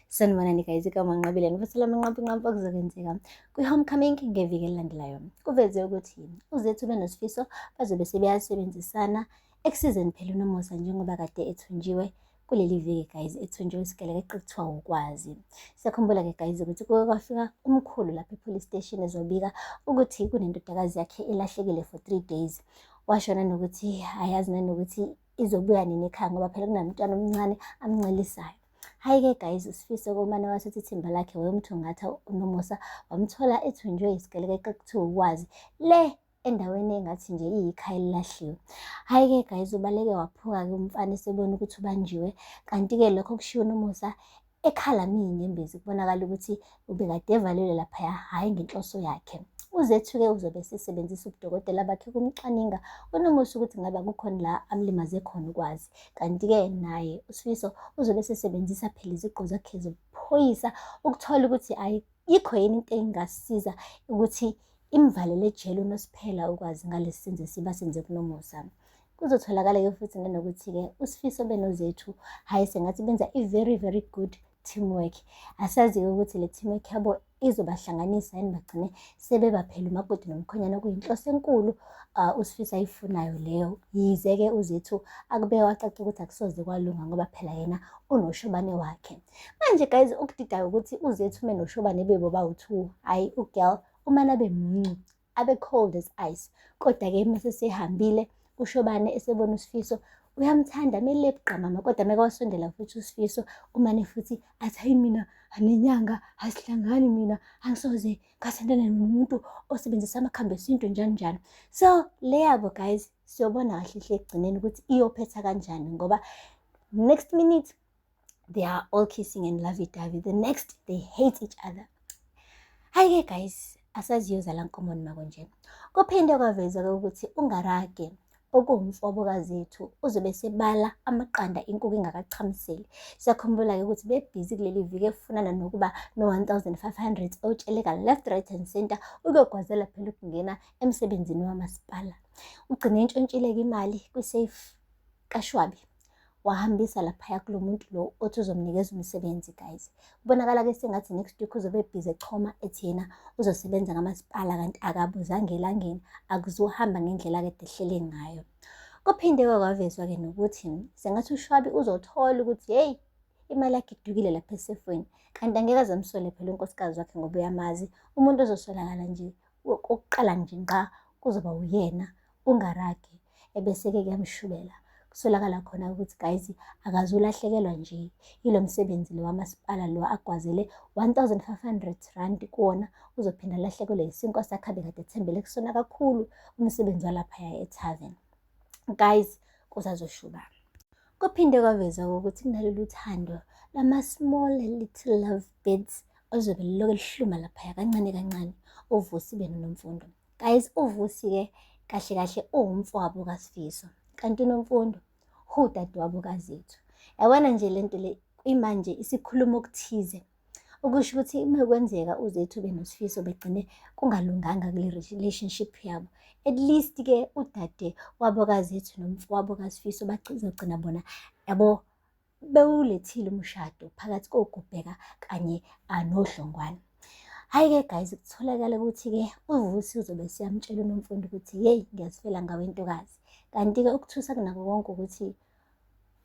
Sanibonani guys, igama Nqabile ngivuthela amanqampunqampu okuzokwenzeka kwi-homecoming ngeviki elilandelayo. Kuveze ukuthi uZethu benoSifiso bazobe sebeyasebenzisana ekusizeni phela uNomusa njengoba kade ethunjiwe kuleli viki guys, ethunjiwe isigelekeqe kuthiwa ukwazi. Siyakhumbula-ke guys ukuthi kuke kwafika umkhulu lapha e-police station ezobika ukuthi kunendodakazi yakhe elahlekile for 3 days. Washo nanokuthi ayazi nanokuthi izobuya nini ekhaya ngoba phela kunomntwana omncane amncelisayo. Hhayi-ke guys, uSifiso kumane wathatha ithimba lakhe wayomthungatha uNomusa, wamthola ethunjwe isigelekeqe kuthiwa ukwazi le endaweni engathi nje iyikhaya elilahliwe. Hhayi-ke guys, ubaleke waphuka-ke umfana esebona ukuthi ubanjiwe, kanti-ke lokho kushiwo uNomusa ekhala iy'nyembezi kubonakala ukuthi ubekade evalelwe laphaya, hhayi ngenhloso yakhe. UZethu-ke uzobe esesebenzisa ubudokotela bakhe kumcwaninga uNomusa ukuthi ngabe akukhona la amlimaze khona ukwazi. Kanti-ke naye uSifiso uzobe esesebenzisa phela iziqu zakhe zobuphoyisa ukuthola ukuthi ayikho yini into engasiza ukuthi imvalele ejele uNosiphela ukwazi ngalesi senzo esibi asenze kuNomusa. Kuzotholakala-ke futhi nanokuthi-ke uSifiso benoZethu, hhayi, sengathi benza i-very very good teamwork. Asazi-ke ukuthi le teamwork yabo izobahlanganisa yini bagcine sebeba phela umakoti nomkhwenyana, okuyinhloso enkulu uSifiso ayifunayo leyo. Yize-ke uZethu akubeke kwacaca ukuthi akusoze kwalunga ngoba phela yena unoshobane wakhe. Manje guys, okudidayo ukuthi uZethu uma enoshobane bebo bawu-two, hhayi, u-girl umane abe muncu, abe cold as ice. Kodwa-ke mase sehambile ushobane esebona uSifiso uyamthanda mele buqamama, kodwa meke wasondela futhi uSifiso umane futhi athi, hayi, mina nenyanga asihlangani, mina angisoze ngathandana nomuntu osebenzisa amakhambi esintu, njalo njalo. So le yabo guys, siyobona kahle hle ekugcineni ukuthi iyophetha kanjani, ngoba next minute they are all kissing and lovey-dovey, the next they hate each other. Hhayi-ke guys, asaziyo zala nkomo noma kunje. Kuphinde kwavezwa-ke ukuthi uNgarage, okuwumfowabo kaZethu, uzobe sebala amaqanda inkukhu ingakachamiseli. Siyakhumbula-ke ukuthi bebhizi kuleli viki efunana nokuba no-1500 otsheleka left, right and center ukuyogwazela phela ukungena emsebenzini wamasipala. Ugcine entshontshile-ke imali kwi-safe kaShwabi, wahambisa laphaya kulo muntu lo othi uzomnikeza umsebenzi guys. Kubonakala-ke sengathi next week uzobe ebhizi echoma ethi yena uzosebenza ngamasipala, kanti akabuzanga elangeni, akuzuhamba ngendlela akade ehlele ngayo. Kuphinde-ke kwavezwa-ke nokuthi sengathi uShwabi uzothola ukuthi hheyi, imali yakhe idukile lapha esefweni, kanti angeke aze amsole phela unkosikazi wakhe ngoba uyamazi. Umuntu ozosolakala nje okokuqala nje ngqa kuzoba uyena uNgarage, ebese-ke kuyamshubela. Kusolakala khona ukuthi guys, akazulahlekelwa nje yilo msebenzi lo wamasipala lo agwazele R1500 kuwona, uzophinda alahlekelwe isinkwa sakhe abekade ethembele kusona kakhulu, umsebenzi walaphaya e-tavern. Guys, kusazoshuba. Kuphinde kwavezwa ukuthi kunalolu thando lama-small little love birds ozobe liloke lihluma laphaya kancane kancane, uVusi benoNomfundo. Guys, uVusi-ke kahle kahle uwumfowabo kaSifiso, kanti uNomfundo udadewabo kaZethu. Yabona nje lento le imanje isikhuluma okuthize, okusho ukuthi uma kwenzeka uZethu benoSifiso begcine kungalunganga kule relationship yabo, at least-ke udade wabo kaZethu nomfowabo kaSifiso bazogcina bona yabo bewulethile umshado phakathi koGubheka kanye noDlongwane. Hhayi-ke guys, kutholakala ukuthi-ke uVusi uzobe seyamtshela uNomfundo ukuthi yeyi, ngiyazifela ngawe ntokazi. Kanti-ke ukuthusa kunako konke ukuthi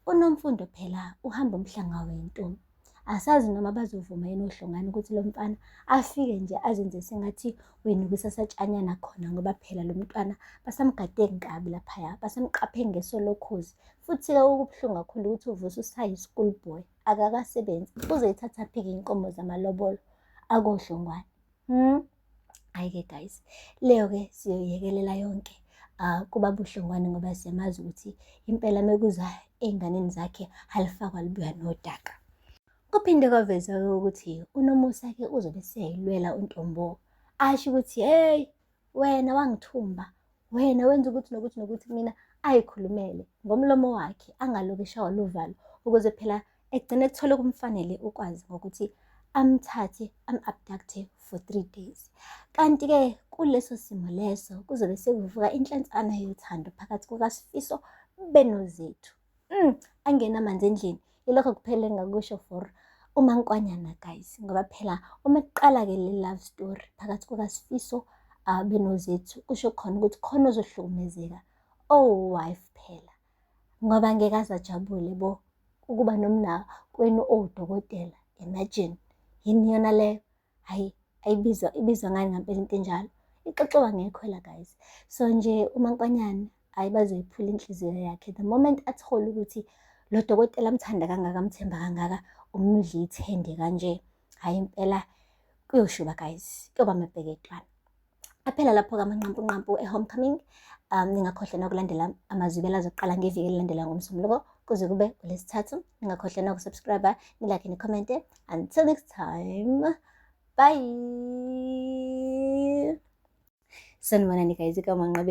uNomfundo phela uhamba umhlanga wentombi. Asazi noma bazovuma yini oHlongwane ukuthi lo mfana afike nje azenze sengathi wenukisa satshanyana khona, ngoba phela lo mntwana basamgade kabi laphaya, basamqaphe ngeso lokhozi. Futhi-ke okubuhlungu kakhulu ukuthi uVusi usayi-school boy, akakasebenzi. Uzoyithathaphi-ke iy'nkomo zamalobolo akoHlongwane? Hmm? Hhayi-ke guys, leyo-ke siyoyiyekelela yonke kubaba uHlongwane, ngoba siyamazi ukuthi impela mekuza ey'nganeni zakhe alifakwa libuya nodaka. Kuphinde kwavezwa-ke ukuthi uNomusa-ke uzobe eseyayilwela uNtombo, asho ukuthi hey, wena wangithumba, wena wenza ukuthi nokuthi nokuthi mina, ayikhulumele ngomlomo wakhe, angalokhu eshawa luvalo, ukuze phela egcine ekuthole kumfanele ukwazi ngokuthi amthathe am-abduct-e for 3 days. Kanti-ke kuleso simo leso kuzobe sekuvuka inhlansana yothando phakathi kukaSifiso benoZethu. Angena amanzi endlini. Yilokho kuphela engingakusho for uMankwanyana guys, ngoba phela uma kuqala-ke le love story phakathi kukaSifiso benoZethu, kusho khona ukuthi khona ozohlukumezeka, owu-wife phela, ngoba angeke aze ajabule bo ukuba nomnakwenu owudokotela. Imagine, yini yona leyo? Hhayi, ayibizwa, ibizwa ngani ngampela into enjalo? Ixoxiwa ngekhwela guys. So nje uMankwanyana, hhayi bazoyiphula inhliziyo yakhe the moment athole ukuthi lo dokotela amthanda kangaka, amthemba kangaka, umudla ithende kanje. Hhayi impela kuyoshuba guys, kuyoba mabheketwane. Aphela lapho-ke amanqampunqampu e-Homecoming. Ningakhohlwa nokulandela amazwibela azoqala ngeviki elilandelayo ngoMsombuluko kuze kube uLwesithathu. Ningakhohlwa noku-subscribe, ni-like, ni-comment-e. Until next time, bye. Sanibonani guys, kaManqabe.